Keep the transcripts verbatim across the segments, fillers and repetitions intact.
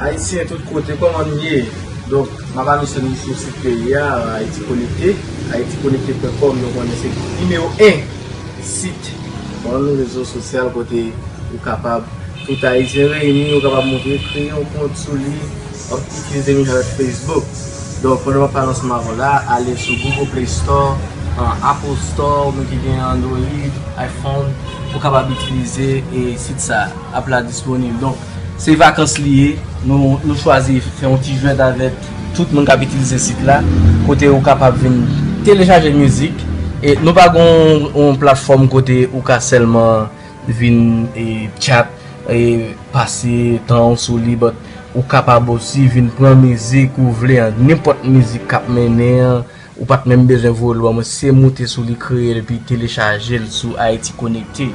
Ayisyen tout kote, kòman nou ye? Donk, m ap anonse nou sou sit peyi a, Ayiti Konekte, ayiti konekte pwen kòm, nou konnen se nimewo en sit nan rezo sosyal kote ou kapab, tout Ayisyen reyini, ou kapab montre, kreye yon kont sou li, w ap itilize menm jan avèk Facebook. Donk, pandan m ap pale ansanm avè w la, ale sou Google Play Store, an Apple Store, ou menm ki gen Android, iPhone, ou kapab itilize e sit sa, app la disponib. Donk, se vakans li ye. Nou, nou chwazi fè yon ti jwèt avèk tout moun k ap itilize sit la, kote ou kapab vin telechaje mizik. E nou pa gon yon platfòm kote ou ka sèlman vin e tchat e pase tan w sou li, but ou kapab osi vin pran mizik ou vle an, nenpòt mizik k ap mennen an, ou pa t menm bezwen voye l ban mwen, se moute sou li, kreye l, epi telechaje l sou Ayiti Konekte.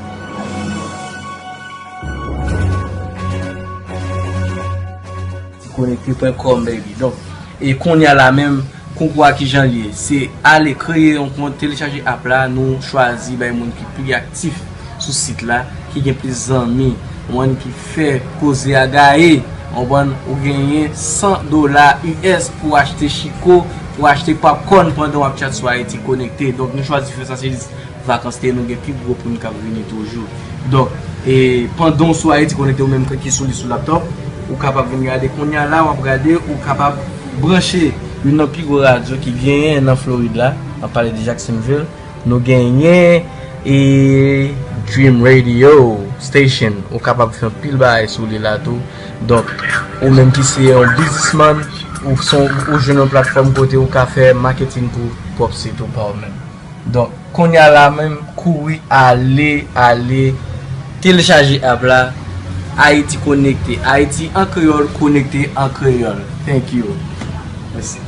Konekte pwen kòm, baby. Donk, e kounye a la menm, konkou a kijan l ye? Se ale kreye yon kont, telechaje app la, nou chwazi bay moun ki pi aktif sou sit la, ki gen plis zanmi, moun ki fè koze a gaye. Konprann? Ou genyen san dola U S pou achte chiko, pou achte popcorn pandan w ap tchat sou Ayiti Konekte. Donk, nou chwazi fè sa, se jis vakans te, nou gen pi gwo prime k ap vini toujou. Donk, e pandan w sou Ayiti Konekte, ou menm ki sou li sou laptop, ou kapab vin gade kounye a la, w ap gade, ou kapab branche youn nan pi gwo radyo ki genyen nan Florid la, m ap pale de Jacksonville. Nou genyen e Dream Radio Station, ou kapab fè anpil bagay sou li la tou. Donk, ou menm ki se yon biznismann, ou, se yon, ou jwenn yon platfòm kote ou ka fè maketin pou pwòp sit ou pa w menm. Donk, kounye a la menm, kouri ale, ale telechaje app la, Ayiti Konekte. Ayiti an kreyòl, konekte an kreyòl. Thank you. Mèsi.